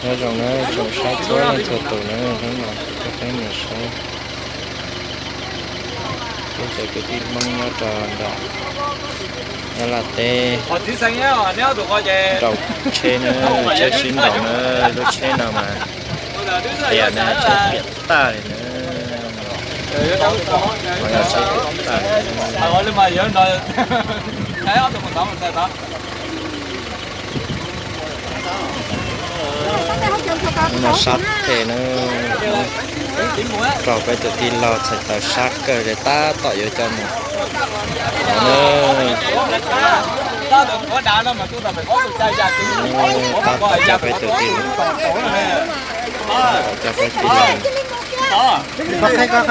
Nyob zoo na, tsoom saib txhua leej txhua tus na, hnub no kuv coj peb mus saib peb cov kwv tij Hmoob nyob rau nram Nyab Laj teb, nrau tsheb na, tsheb sib nraus na, lub tsheb no mas tias na, tsheb piam tag li na. Qhov no tsheb piam tag li. Hnub no sab thev na, raug peb tus tij laug txhais taws sab kawg li, tab tom yuav coj mus no na. Tab tom coj peb tus tij, tab tom coj peb tij laug. Cov tus kwv no txhais taws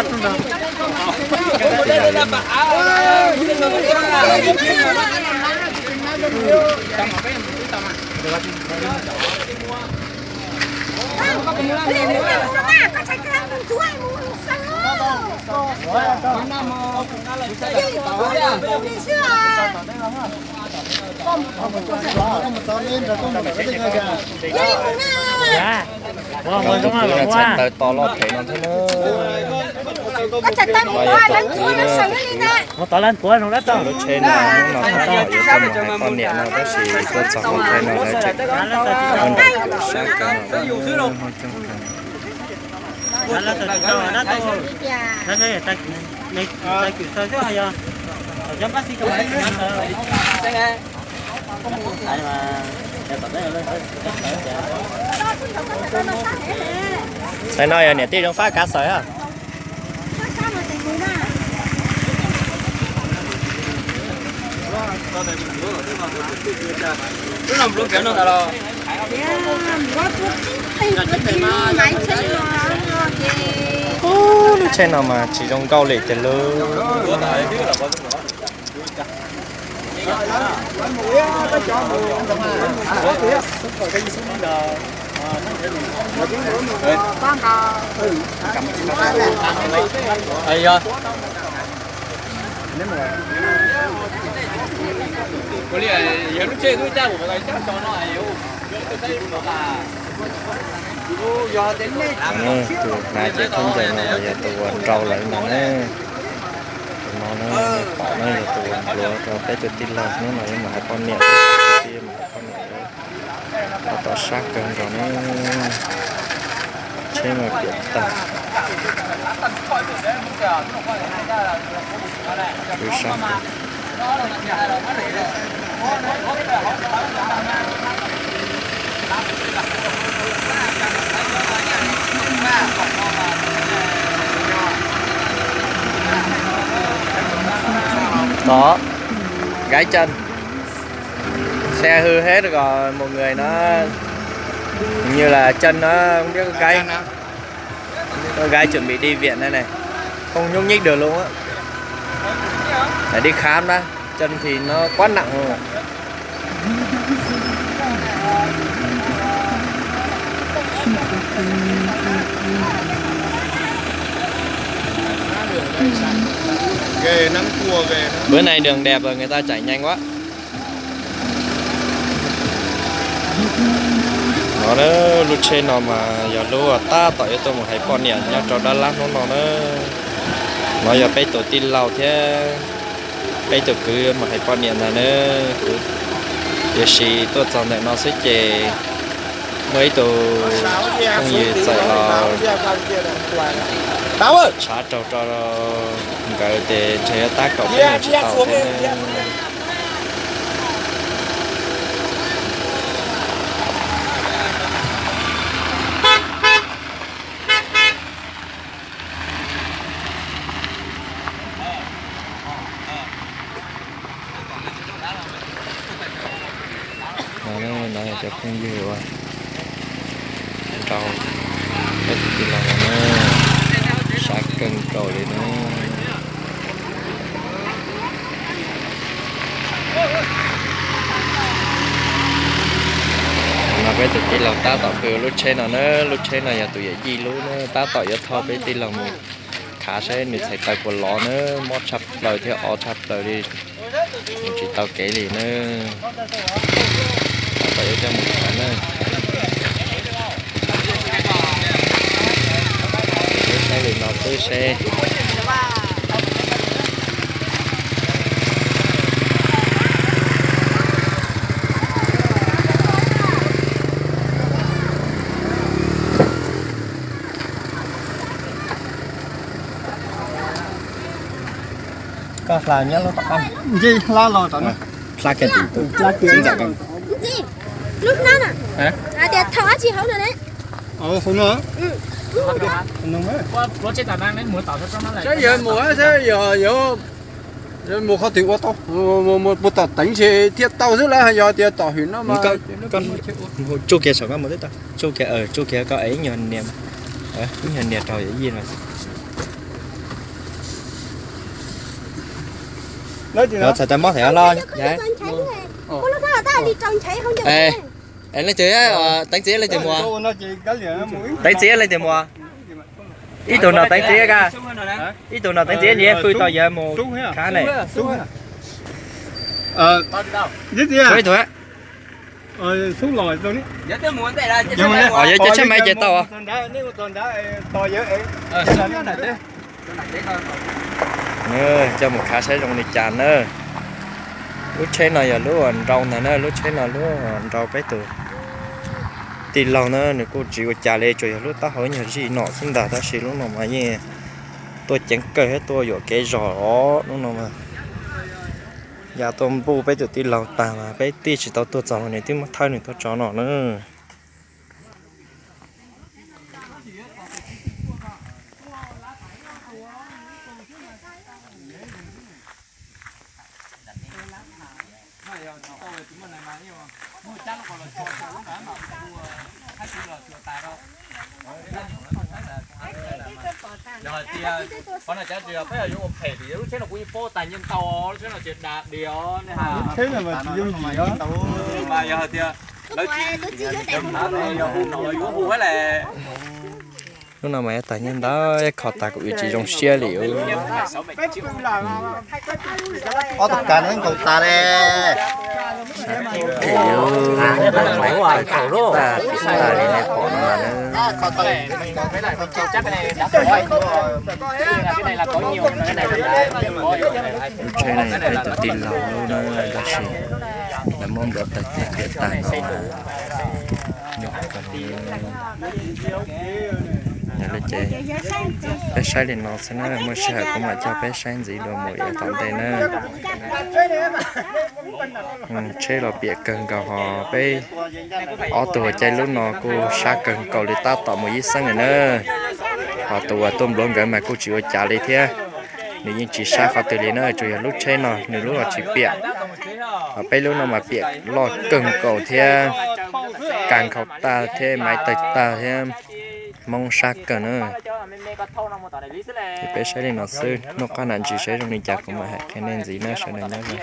tos loj phem no thiab na. Los yog tus kwv na, lub tsheb no hnub no tab tom yuav coj mus hais poj niam no tab sis tuaj txog qhov chaw no lawv tseem ua nraum cuam sab kawg no. Tais no yog niam tij Zoo Fab Kav Xaws a. Ub, lub tsheb no mas tsis zoo nkauj li tiag lauj. Tus hnav cev khaub ncaws no yog tus uas nrau lawv ntag na. Tus no na, pom na, yog tus uas npluav rau peb tus tij laug hnub no yuav mus hais poj niam, mus hais poj niam. Tab tom sab kawg nkaus na, tsheb mas piam tag. Ub, sab kawg. Có gái chân. Xe hư hết rồi, một người nó hình như là chân nó không biết có gãy. Có gãy, chuẩn bị đi viện đây này. Không nhúc nhích được luôn á. Phải đi khám đó. Chân thì nó quá nặng luôn ạ. Bữa nay đường đẹp rồi, người ta chạy nhanh quá. No na, lub tsheb no mas yog lub tab tom yuav tuaj mus hais poj niam nyob rau Dab Lab hnub no na. No yog peb tus tij laug thiab peb tus kwv mus hais poj niam ntag na. Kuv tiam sis tuaj txog ntawm no xwb ces muaj ib tug phooj ywg txawm los tshav raug rau nkawd ces ntshe yuav tab kaum peb mus tsis tau thiab. No, no yog cov phooj ywg uas nrau peb tus tij laug no na, sab kawg nkaus li na. No peb tus tij laug tab tom pw lub tsheb no na, lub tsheb no yog tus yawm yij lub na, tab tom yuav thauj peb tij laug mus khav saib nws txhais taws puas lov na, mob tshaj plaws thiab o tshaj plaws li, mus tsis tau kev li na. Tab tom yuav coj mus khav na. Seb. Koj hla nyob lub tom qab. Ntsej hla los tom no. Hla kiag tim tus. Hla kiag. Ntsej, lub hnab na. Hais tias thaum dab tsi hauv no ne. Hauv no. Saib yog mus, saib yog, yog mus qhov twg ua tau, mus tom teev ntshe thiaj tau xwb lawm, yog tias tom hwm no mas. Tsuj kiag saum koj mus tib tau, tsuj kiag, tsuj kiag koj es ib nyuag nias, ib nyuag nias rau yawm yij no. Los txhais tau mob them los. Es leej twg, teev txiv leej twg mus? Teev txiv leej twg mus? Ib tug no teev txiv ka, ib tug no teev txiv nws fwj tau yawg mus khab ne. Ib tug. Yog coj tsheb maiv ces tau. Coj mus khav saib zoo li cas na. Lub tsheb no yog lub nrau ntag na, lub tsheb no lub nrau peb tus tij laug na, nws kuj tsis ua cas li, tsuas yog lub taub hau nyuag zij nom xwb ntag, tab sis lub no mas yeej tuaj ceev kawg thiab tuaj yuam kev zog os lub no mas. Ya tuaj npuj peb tus tij laug tag mas peb tij tsis tau tuaj txog los nws twb muab thawb nws tuaj tso no na. Yog hais tias qhov no cav tsis yog peb yog yuav ua phem tias lub tsheb no kuv yeej paub tag nyiaj ntau, lub tsheb no tsis dag diam ne ha. Tsheb no mas tsis yooj yim os. Mas yog hais tias lawv tsis, yog hu no yuav hu lawm. Lub no mas tag nyiaj ntau, kho tag kuv tsis zoo siab li. Ob tug kav no nkaus tas le. Tag li nej pom no mas. Lub tsheb no yog peb tus tij laug lub na, tab sis lawv muab nplua tawg tiag tiag tag nkaus. Yog li ces peb saib li no xwb na, muaj sij hawm kuv mam coj peb saib ntxiv dua mus yav tom ntej na. Tsheb los piam kawg nkaus, ho peb ob tug uas caij lub no kuj sab kawg nkaus li, tab tom mus ib xeeb li na. Ho tus uas tuaj npluav nkawd mas kuj tsis ua cas li thiab, nws yeej tsis sab qhov twg li na, tsuas yog lub tsheb no nws lub los tsis piam. Ho peb lub no mas piam loj kawg nkaus thiab, kag nkhaus tag thiab maiv tawg tag thiab, hmoob sab kawg na. Ces peb saib li no xwb, noj qab nram ntsis saib zoo li cas kuv mam hais qhia nej ntxiv na sawv daws nyob zoo.